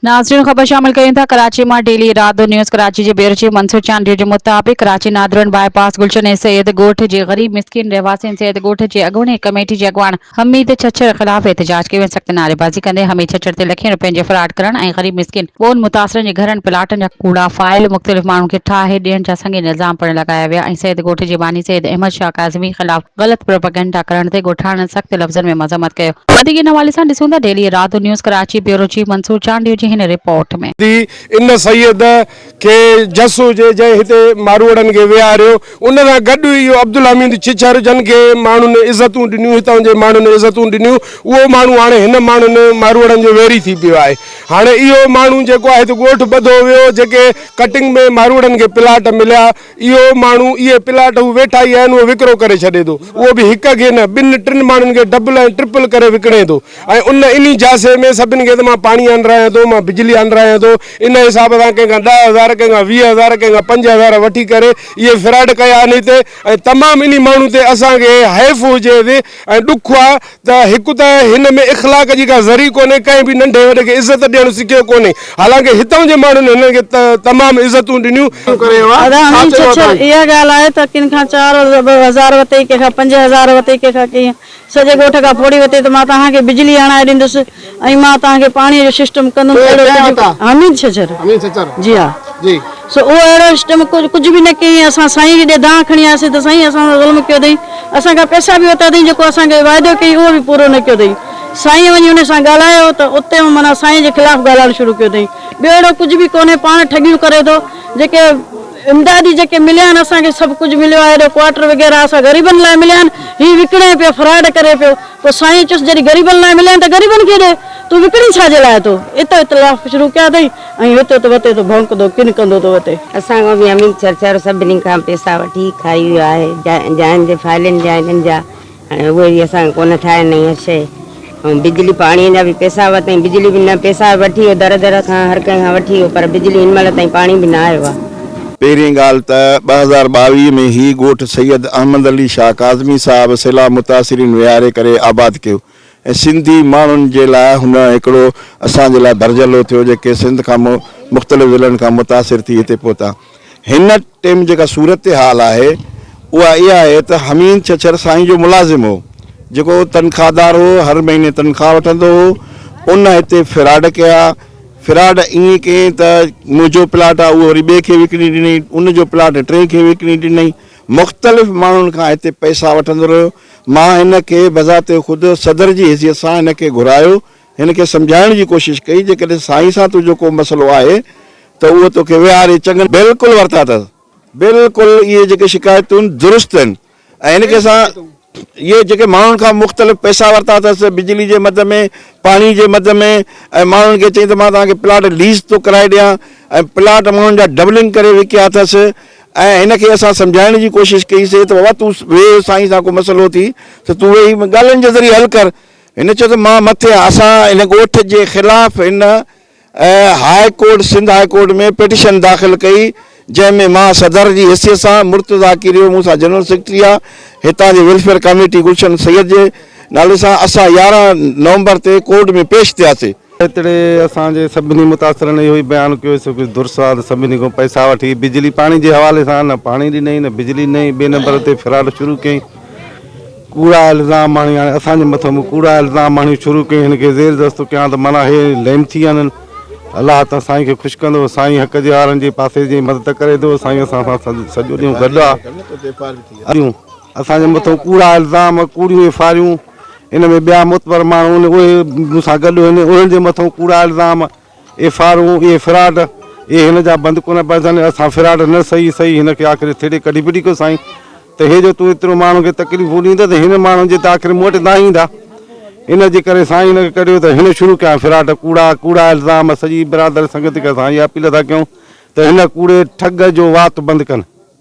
ناظرين خبر شامل ڪريون ٿا ڪراچي مان ڊيلي ارادو نيوز ڪراچي جي بيورو چيف منصور چانڊيو جي مطابق ڪراچي نادرن باء پاس گلشن ۽ سيد ڳوٺ جي غريب مسڪين رهواسين سيد ڳوٺ جي اڳوڻي ڪميٽي جي اڳواڻ حميد ڇڇر خلاف احتجاج ڪيو ۽ سخت نعريبازي ڪندي حميد ڇڇر تي لکين روپين جي فراڊ ڪرڻ ۽ غريب مسڪين ٻوڏ متاثرن جي گهرن پلاٽن جا ڪوڙا فائل مختلف ماڻهن کي ٺاهي ڏيڻ جا سنگين الزام پڻ لڳايا ويا ۽ سيد ڳوٺ جي باني سيد احمد شاهه ڪاظمي خلاف غلط پروپئگنڊا ڪرڻ تي ڳوٺاڻن سخت لفظن ۾ مذمت ڪيو. وڌيڪ ان حوالي سان ڏسون ٿا ڊيلي رات news Karachi bureau chief Mansoor Chandio جي هن رپورٽ ۾. ٿي ان سيد کي جس هجي جنهن هتي ماروئڙن کي ويهاريو ان سان گڏ اهو عبدالحميد ڇڇر جن کي ماڻهن عزتون ڏنيون هتان جي ماڻهن عزتون ڏنيون اهو ماڻهو هاڻي هن ماڻهن ماروئڙن جو ويري ٿي پيو آهي هاڻي اهو ماڻهو جيڪو آهي هت ڳوٺ ٻڌو ويو جيڪي ڪٽنگ ۾ ماروئڙن کي پلاٽ مليا اهو ماڻهو اهي پلاٽ هو ويٺا ئي آهن اهو وڪرو ڪري ڇڏي ٿو اهو به هڪ کي نه ٻن ٽن ماڻهن کي ڊبل ۽ ٽرپل ڪري وڪڻي ٿو ۽ ان انهي جاسي ۾ سڀني کي ته مان پاڻي آنرايان ٿو مان بجلي آنرايان ٿو ان حساب سان ڪنهن کان 10,000 ڪنهن کان 20,000 ڪنهن کان 5,000 وٺي ڪري اهي فراڊ ڪيا آهن هتي ۽ تمام انهي ماڻهو تي اسان کي حيف هجي ٿي ۽ ڏک آ ته هڪ ته هن ۾ اخلاق جي ڪا ذري ڪونهي، ڪنهن به ننڍي وڏي کي عزت ڏيڻ سکيو ڪونهي، حالانڪه هتئون جي ماڻهن هنن کي تمام عزتون ڏنيون. ادا امين ڇڇر اها ڳالهه آهي ته ڪن کان 4000 وتئي ڪنهن کان 5000 وتئي ڪنهن کان ڪيئن سڄي ڳوٺ کان ڦوڙي وتئي ته مان توهان کي بجلي آڻائي ڏيندس ۽ مان توهان کي پاڻي جو سسٽم ڪندم اهڙو ڪجهه حميد ڇڇر جي ها سو اهو اهڙو سسٽم ڪجهه به نه ڪيائين اسان سائين ڏي دانهن کڻي آياسين ته سائين اسان سان ظلم ڪيو اٿئي اسان کان پئسا به ورتا اٿئي جيڪو اسان کي واعدو ڪيائين اهو به پورو نه ڪيو اٿئي سائين وڃي ان سان ڳالهايو ته اتي معنيٰ سائين جي خلاف ڳالهائڻ شروع ڪيو اٿئي ٻيو اهڙو ڪجهه به ڪونهي پاڻ ٺڳيون ڪري ٿو جيڪي امدادي جيڪي مليا آهن اسان کي سڀ ڪجهه مليو آهي اهڙو ڪوارٽر وغيره اسان غريبن لاء مليا آهن هي وڪڻي پيو فراڊ ڪري پيو پوء سائين چيس جڏهن غريبن لاء مليا آهن ته غريبن کي ڏي تون وڪڻين ڇا جي لاء ٿو اتو اختلاف شروع ڪيا اٿئي ۽ هتي ٿو وتي ٿو ڀونڪندو ڪن ڪندو ٿو وتي. اسان کان به حميد ڇرڇر سڀني کان پئسا وٺي کائي ويو آهي جاين جي فائلن جا هنن جا هاڻي اهي به اسان کي ڪونه ٺاهي ڏنائين هر شيء ۽ بجلي پاڻي جا به پئسا ورتائين بجلي به نه پئسا وٺي ويو در در کان هر ڪنهن کان وٺي ويو پر بجلي هن مهل تائين پاڻي به نه آيو آهي. پهرين ڳالهه ته 2022 ۾ هي ڳوٺ سيد احمد علي شاهه ڪاظمي صاحب سيلاب متاثرين ويهاري ڪري آباد ڪيو ۽ سنڌي ماڻهن جي لاء هن هڪڙو اسان جي لاء ڀرجهلو ٿيو جيڪي سنڌ کان مختلف ضلعن کان متاثر ٿي هتي پهتا. هن ٽيم جيڪا صورتحال آهي اها اها آهي ته حميد ڇڇر سائين جو ملازم هو جيڪو تنخواهدار هو هر مهيني تنخواهه وٺندو هو ان هتي فراڊ ڪيا فراڊ ائين ڪيائين ته منهنجو پلاٽ آهي اهو وري ٻئي کي وڪڻي ڏنائين ان جو پلاٽ ٽئين کي وڪڻي ڏنائين مختلف ماڻهن کان هتي پئسا وٺندو رهيو مان هن کي بذات خود صدر جي حيثيت سان هن کي گهرايو، هن کي سمجهائڻ جي ڪوشش ڪئي، جيڪڏهن سائين سان تنهنجو ڪو مسئلو آهي ته اهو توکي ويهاري چڱن. بلڪل ورتا اٿس، بلڪل اهي جيڪي شڪايتون درست آهن ۽ هن کي سان اهي جيڪي ماڻهن کان مختلف پئسا ورتا اٿس بجلي جي مد ۾ پاڻي جي مد ۾ ۽ ماڻهن کي چئين ته مان توهان کي پلاٽ ليز ٿو ڪرائي ڏيان ۽ پلاٽ ماڻهن جا ڊبلنگ ڪري وڪيا اٿس ۽ هن کي اسان سمجهائڻ جي ڪوشش ڪئي سي ته بابا تون ويهه سائين سان ڪو مسئلو ٿي ته تون ويهي ڳالهين جي ذريعي حل ڪر هن چيو ته مان مٿي آهيان اسان هن ڳوٺ جي خلاف هن high court Sindh high court ۾ petition داخل ڪئي جنهن ۾ مان صدر جي حيثيت سان مرتضيٰ ڪيريو مون سان جنرل سيڪريٽري آهي هتان جي ويلفيئر ڪاميٽي گلشن سيد جي نالي سان اسان 11 نومبر تي ڪورٽ ۾ پيش ٿياسي. هتڙي اسان جي سڀني متاثرن اهو ئي بيان ڪيو سو ڪجهه درس آ ته سڀني کان پئسا وٺي بجلي پاڻي جي حوالي سان نه پاڻي ڏنائين نه بجلي ڏنائين ٻئي نمبر تي فراڊ شروع ڪيائين ڪوڙا الزام هڻي هاڻي اسان جي مٿان به ڪوڙا الزام هڻي شروع ڪيائين هن کي زير دست ڪيان ته معنيٰ هي ليم ٿي ويا آهن الله ته سائين کي خوش ڪندو سائين حق جي وارن جي پاسي جي مدد ڪري ٿو سائين اسان سان سڄو ڏينهن گڏ آ اسان جي مٿان ڪوڙا الزام ڪوڙيون ايف آريون ان ۾ ٻيا معتبر ماڻهو آهن اهي مون سان گڏ آهن انهن جي مٿان ڪوڙا الزام، ايف آرون، اهي فراڊ، اهي هن جا بند ڪونه پيا ٿين، اسان فراڊ نه سهي سهي هن کي آخر ٿيڙي ڪڍي ڦٽي ڪيو سائين ته هي جو تون ايترو ماڻهن کي تڪليفون ڏيندين ته هن ماڻهن جي ته آخر مون وٽ ناهي ايندا ان جي ڪري سائين هن کي ڪڍيو ته هن شروع ڪيا فراڊ ڪوڙا ڪوڙا الزام سڄي برادر سنگت کي اسان اها اپيل ٿا ڪيون ته هن ڪوڙي ٺڳ جو وات بند ڪن.